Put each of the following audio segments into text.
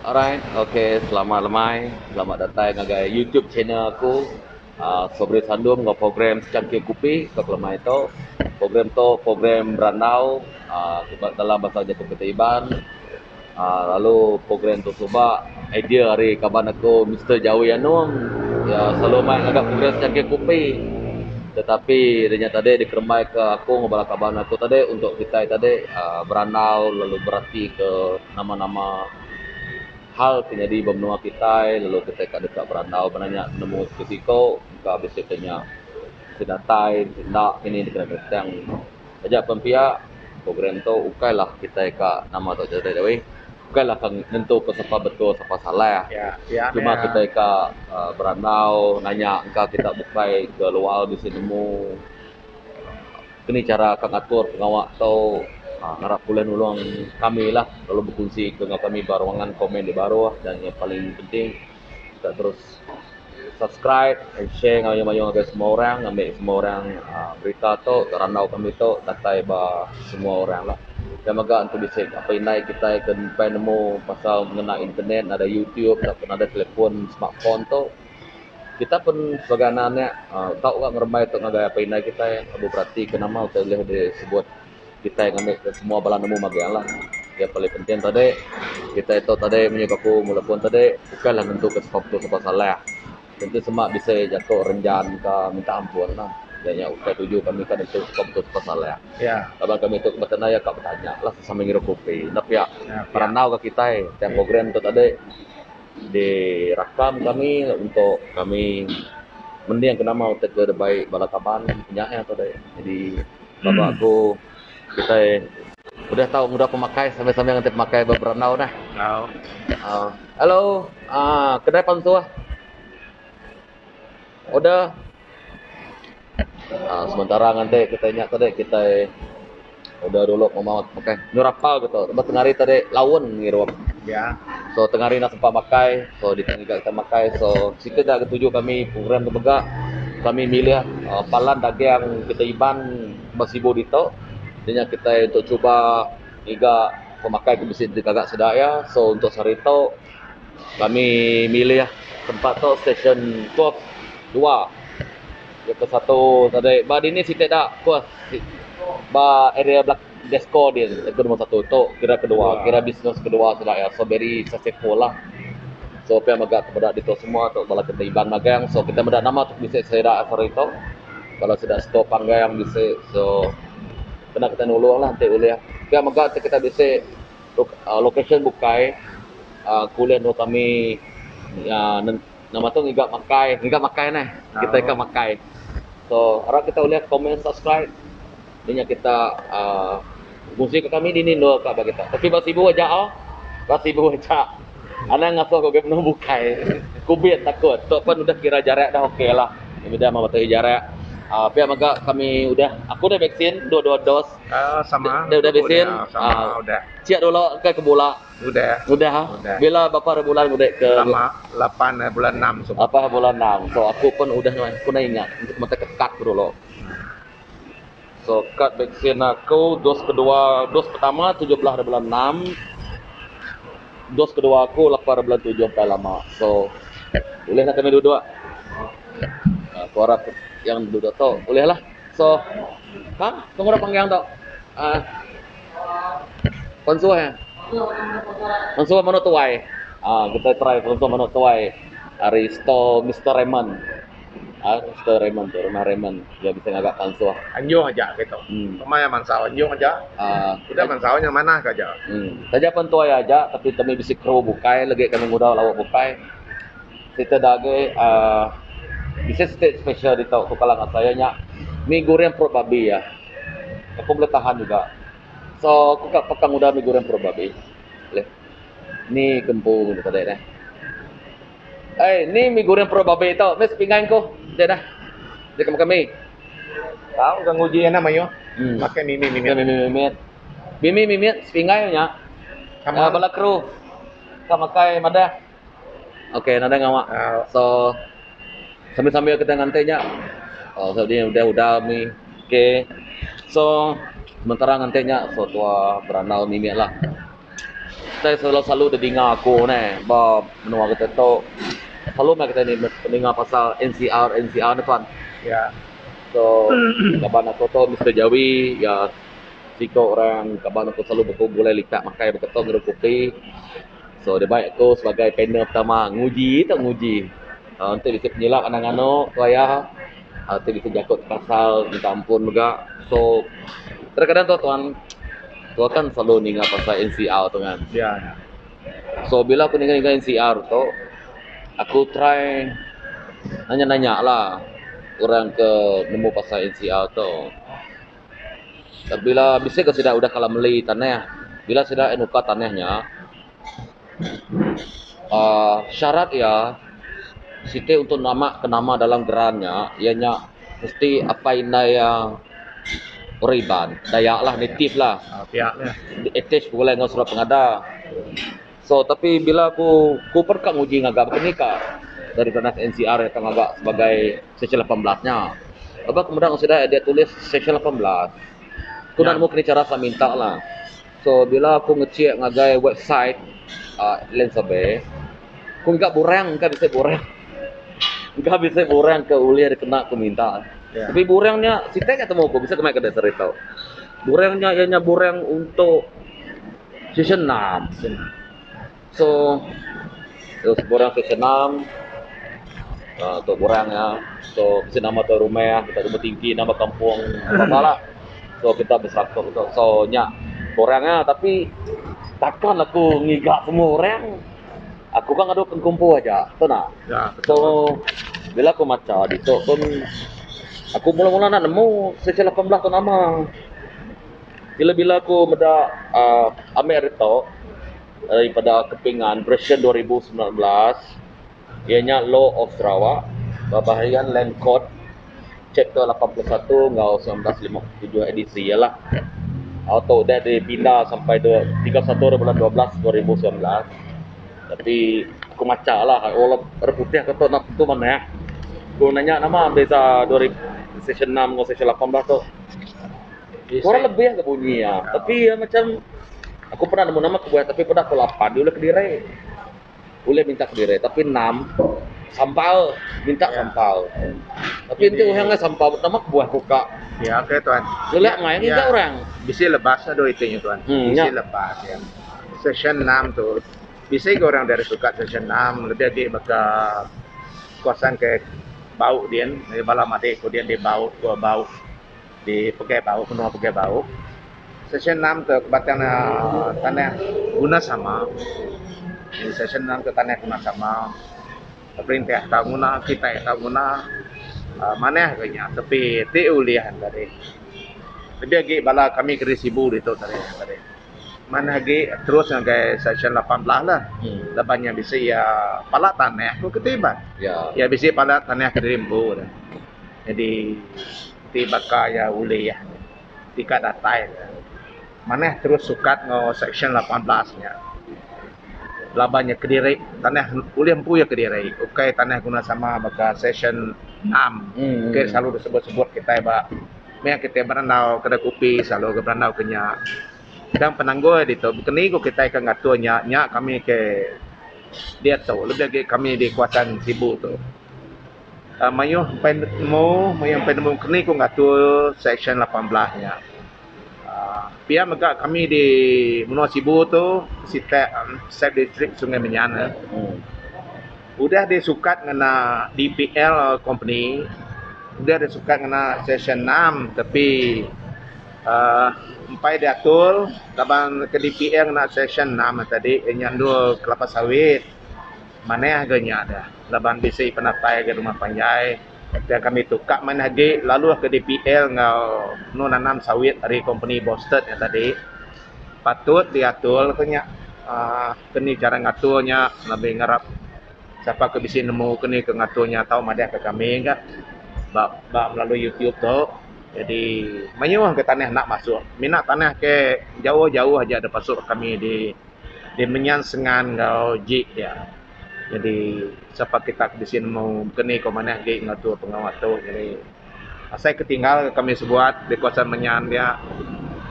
Alright, okay, selamat lemai, selamat datai ngagai YouTube channel aku aaa Sobri Sandung enggau program Secangkir Kupi ke kelemai tu. Program tu program berandau aaa dalam bahasa jaku kitai Iban aaa lalu program tu suba idea ari kaban aku Mister Jawi Anung iya selalu mai ngaga program Secangkir Kupi tetapi ida nya tadi dikerembai ke aku enggau bala kaban aku tadi untuk kitai tadi aaa berandau lalu berati ke nama-nama hal ti nyadi ba menua kitai lalu kitai ka deka berandau bala nya nemu siko-siko engka bisi ke nya bisi datai bisi enda kini deka tang taja pen pia program tu ukai lah kitai ka nama tu ukai lah ka nentu ka sapa betul sapa salah cuma kitai ka aaa berandau nanya engka kita bukai ke luar bisi nemu. Keni chara ka ngatur pengawa tu aaa ngarap ulih nulung kami lah lalu bekunsi ke enggau kami ba ruangan komen di baruh dan yang paling penting kita terus subscribe and share enggau mayuh mayuh ngagai semua orang ngambi semua orang aaa berita tu randau kami tu datai ba semua orang lah. Pia mega enti bisi apai indai kitai ke empai nemu pasal ngena internet nadai youtube tauka nadai telefon smartphone tu. Kita pun sebagai anak anak uhh tau ga ngerembai tu ngagai apai indai kitai lalu berati ke nama utai ulih disebut kitai ngambi ke semua bala nemu magang lah. Yang paling penting tadi kitai tu tadi munyi ku aku mula pun tadi bukan lah nentu ke sapa betul sapa salah. Enti sema bisi jaku renjan ka minta ampun lah. Iya nya utai tuju kami ka nentu sapa betul sapa salah. Laban kami tu betanda iya ka betanya lah sambil ngirup kopi. Enda pia berandau ka kitai tang program tu tadi. Dirakam kami untuk kami mending ke nama utai ke dibai bala kaban nya iya tu deh. Jadi pelaba aku kitai udah tau ngudah pemakai sambil sambil nganti pemakai ba berandau neh. Aaa hello aaa kedai pansuh order aaa sementara nganti kitai nya tadi kitai Udah dulu mema makai. Nyu rapal ke tu lebuh tengah hari tadi laun ngirup. So tengah hari enda sempat makai so ditu ngiga kita makai so siti da tuju kami program tu mega kami milih uhh palan dagang kitai Iban ba Sibu ditu inya kitai untuk cuba ngiga pemakai ke bisi digaga sida iya so untuk sehari tu kami milih tempat tu stesen Cove dua. Iya ke satu tadi ba dini siti da course ba area belak desko din ke nombor satu tu kira kedua kira bisnes kedua sida iya so very successful lah. So pia mega ke meda ditu semua tu bala kita Iban magang so kita meda nama tu bisi sida sehari tu bala sida store panggang bisi so kena kita nulung lah enti ulih. Pia mega ti kita bisi location bukai uhh ke ulih endur kami uhh Nama tu ngiga makai, ngiga makai neh. Kita ka makai. So arap kita ulih komen subscribe inya kita uhh bekunsi ka kami dini endur ka ba kita. Tapi ba sibu aja oh. Ba sibu aja. Anang ngasuh ku agi menu bukai. Kubit takut. Tu pen udah kira jarak dah ok lah. Udah mematuhi jarak. Uhh pia mega kami udah aku udah vaksin dua dua dos. Sama. Deh udah vaksin. Sama udah. Chek dulu ke ke bula. Udah. Udah. Udah. Bila bapa hari bulan udah ke? Lama, 8 hari bulan 6 suba. 8 hari bulan 6. So aku pun udah aku enda ingat untuk mata ke kad ku dulu. So kad vaksin aku dos kedua, dos pertama 17 hari bulan 6. Dos kedua aku 8 hari bulan 7 empai lama. So ulih lah kami duduk. Aku harap yang duduk tu ulih lah. So, ha, tunggu dah panggang tu. Ah. Pansuh eh. Pansuh manuk tuai. Ah kita try pansuh manuk tuai ari store Mister Raymond. Ah Mister Raymond tu, rumah Raymond dia bisi ngaga pansuh. Anjung aja kitu. Pemai mansau anjung aja. Ah udah mansau nya manah ka aja. Taja pen tuai aja tapi kami bisi crew bukai lagi kami nguda lauk bukai. Siti da agi aaa bisi siti special ditu ku kala ngasai iya nya mi goreng perut babi iya. Aku boleh tahan juga. So aku ka pekang udah mi goreng perut babi. Boleh. Ni ke empu ku tadi neh. Ei ni mi goreng perut babi tu meh sepinggai ku ti neh. Ti ke makai mi. Tau ga nguji ena mayuh. Makai mimi mimit. Mimi mimit. Mimi mimit sepinggai nya. Sama. Bala kru ka makai madah. Okay nadai ngawa. So sambil-sambil kita nganti nya oh sebab dia udah udah mi. Okay. So sementara nganti nya so tua berandau mimit lah. kitai selalu-selalu didinga aku neh ba menua kitai tu selalu meh kitai ninga pasal NCR NCR ne tuan. Ya. So kaban aku tu Mister Jawi iya siko orang kaban aku selalu beku begulai litak makai beketo ngirup kopi. So dibai aku sebagai panel pertama nguji tu nguji. Enti bisi penyilap anang nganu ku aya. Ti bisi jaku ti pasal minta ampun mega. So kadang-kadang tu tuan tuan kan selalu ninga pasal NCR tu kan. Ya ya. So bila aku ninga-ninga NCR tu aku try nanya-nanya lah orang ke nemu pasal NCR tu. Bila bisi ke sida udah kala meli tanah bila sida nukar tanah nya uhh syarat iya siti untuk nama ke nama dalam geran nya iya nya mesti apai indai iya orang Iban Dayak lah native lah attach begulai enggau surat pengada. So tapi bila ku ku pen ka nguji ngaga baka ni ka dari tanah NCR ka ngaga sebagai seksyen 18 nya. Aba ku meda sida dia tulis seksyen 18 ku enda nemu kini cara sa minta lah. So bila aku ngechik ngagai website uhh Land Survey, ku ngiga burang engka bisi burang. Engka bisi burang ke ulih dikena ku minta. Ya. Tapi burang nya siti aja temu ku bisi kemai kede seritu. Burang nya iya nya burang untuk season 6. So terus burang season 6 uhh tu burang iya. So bisi nama tuai rumah, kita rumah tinggi nama kampung apa lah. So kita beserakup tu. So nya orang nya tapi takkan aku ngiga semua orang. Aku kan ngadu kumpul aja. Betul tak? Ya, So bila aku macha ditu pun aku mula-mula nak nemu section 18 tu nama. Bila-bila aku meda uhh ambil ari tu daripada kepingan version 2019 iya nya Law of Sarawak ba bahagian Land Code chapter 81 enggau 1957 edisi iya lah. Au tu udah dipinda sampai 31 hari bulan 12 2019 tapi aku macha lah walaupun orang putih aku tu enda tentu manah. Ku nanya nama beza section 6 enggau section 18 tu. Kurang lebih ga bunyi iya tapi iya macam aku pernah nemu nama kebuah tapi peda ku 8 ulih kediri. Ulih minta kediri tapi enam sampal minta Ya. sampal. Tapi enti Jadi orang ngai sampal nama kebuah ku ka. Ya okey tuan. Lelak mai Ya. ngiga orang. Bisi lebas adu iti nya tuan. Hmm Bisi nya. lebas ya. Section 6 tu bisi ga orang dari sukat section 6 lebih agi baka kawasan ke bau din bala madik ku din di bau ku bau di pegai bau menua pegai bau. Seksyen 6 tu batang ne tanah guna sama. Jadi seksyen 6 tu tanah guna sama. Perintah tau nguna kitai tau nguna uhh manah ga inya tapi ti ulih tadi. Lebih agi bala kami ke Sibu ditu tadi tadi. Manah agi terus ngagai seksyen 18 lah. Laban nya bisi iya pala tanah ku ketiban. Iya bisi pala tanah kediri empu ne. Jadi ti baka iya ulih. Ti ka datai ne manah terus sukat enggau seksyen 18 nya. Laban nya kediri tanah ulih empu iya kediri ukai tanah guna sama baka seksyen 6 ke selalu disebut sebut kitai ba meh kitai berandau kedai kopi selalu ke berandau ke nya. Tang penanggul ditu bekeni ku kitai ke ngatur nya nya kami ke diatu lebih agi kami di kawasan Sibu tu. Mayuh empai nemu, mayuh empai nemu keni ku ngatur seksyen 18 nya. uhh Pia mega kami di menua Sibu tu sitak sub distrik Sungai Menyan eh. Udah disukat ngena DPL company, udah disukat ngena seksyen 6 tapi uhh empai diatur laban ke DPL ngena seksyen 6 tadi inya endur kelapa sawit. Manah ga nya dah laban bisi penatai ga rumah panjai dan kami tu ka manah agi lalu ke DPL enggau enu nanam sawit ari kompeni Bosted nya tadi patut diatur ke nya uhh ke ni cara ngatur nya lebih ngarap sapa ke bisi nemu ke ni ke ngatur nya tau madah ka kami ga ba ba melalui YouTube tu jadi mayuh ga tanah enda masuk mina tanah ke jauh jauh aja da pasuk kami di. Di menyan sengan enggau jik dia. Jadi sapa kita ke bisi nemu baka ni ko manah agi ngatur pengawa tu jadi asai ke tinggal kami sebuat di kawasan menyan dia.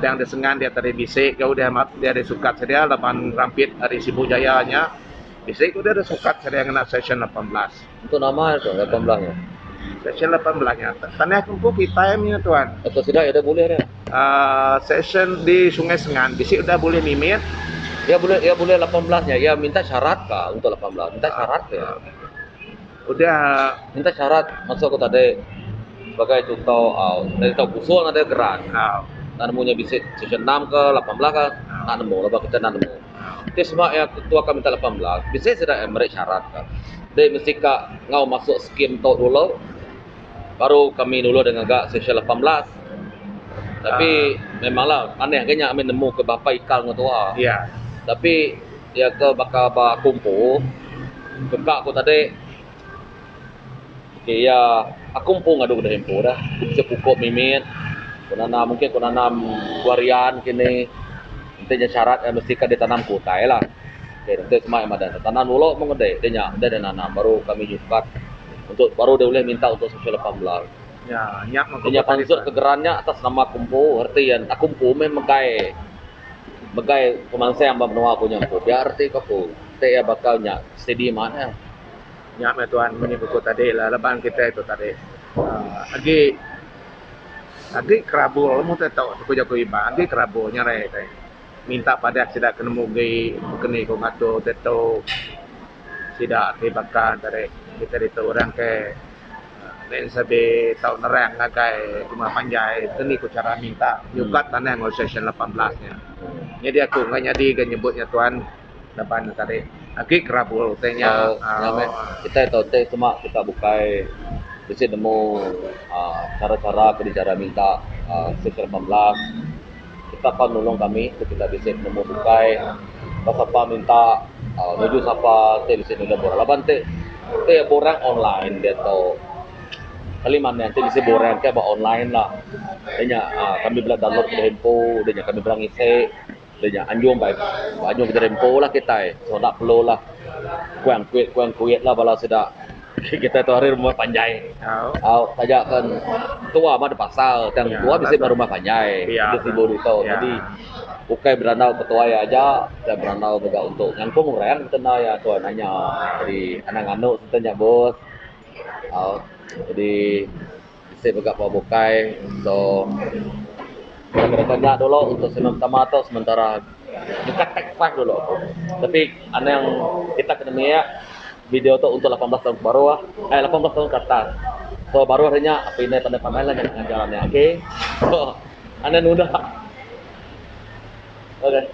Tang di Sengan dia tadi bisi ga udah dia disukat sedia laban rampit ari Sibu Jaya nya bisi ga udah disukat sedia ngena seksyen 18. Untuk nama tu 18 nya? Seksyen 18 nya tanah ke empu kitai mih tuan. Atau sida iya udah bulih dah. Aaa seksyen di Sungai Sengan bisi udah bulih mimit. Iya bulih iya bulih 18 nya iya minta syarat ka untuk 18 minta syarat ke iya. Udah. Minta syarat maksud aku tadi sebagai chunto au dari tau kusung ngagai geran. Enda nemu nya bisi seksyen enam ke 18 ka enda nemu laban kita enda nemu. Ti sema iya ketua ka minta 18 bisi sida iya meri syarat ka. Dei mesti ka enggau masuk skim tu dulu baru kami nulung deh ngaga seksyen 18. Tapi memanglah manih ga nya ami nemu ke bapa ikal enggau tua. Tapi iya ke baka ba aku empu teka ku tadi okey iya aku empu ngadu deh empu dah. Aku bisi pukuk mimit ku nanam mungkin ku nanam buah rian kini. Enti nya syarat iya mesti ka ditanam ku utai lah. Okey enti sema iya madah tanam dulu mung ngedi deh nya deh nanam baru kami nyukat untuk baru deh ulih minta untuk seksyen 18. Ya, nya meh Inya pansut ke geran nya atas nama aku empu reti iya aku empu meh megai megai pemansang ba menua aku nya empu pia reti ku aku ti iya bakal nya steady amat iya. Nya meh tuan munyi ku tadi lah laban kitai tu tadi uhh agi agi kerabul mung te tu ku jaku Iban agi kerabul nyarai te minta padah sida ke nemu agi keni ku ngatur te tu sida ti baka tadi kitai ditu orang ke. Nen sabi tau nerang ngagai rumah panjai keni ku chara minta nyukat tanah enggau seksyen 18 nya. Nyadi aku enggai nyadi ga nyebut nya tuan laban ne tadi agi kerabul utai nya. Nya meh kitai tau ti sema kita bukai bisi nemu aaa chara-chara ke dichara minta aaa seksyen 18 kita tau nulung kami ti kita bisi nemu bukai ba sapa minta aaa nuju sapa ti bisi nulung orang laban ti Ti borang online diatu. Kali manah ti bisi borang ke ba online lah. Dah nya aaa kami bela download ke empu dah nya kami bela ngisi dah nya anjung ba anjung ke empu lah kitai. So enda perlu lah kuang kuit kuang kuit lah bala sida kitai tu ari rumah panjai. Au taja kan tua mah da pasar tang tua bisi ba rumah panjai di sibu ditu. Jadi Ukai berandau ke tuai aja, ukai berandau mega untuk nyangkung orang tenda iya tuai nanya. Jadi anang nganu sereta nya bos. Au jadi bisi mega ba bukai so kira nya dulu untuk segmen pertama tu sementara nyukat take five dulu aku. Tapi anang kita ke nembiak video tu untuk 18 tahun ke baruh eh 18 tahun ke atas. So baruh ari nya apai indai pandai pandai lah ngajar anak okey. So anang nunda. Okay.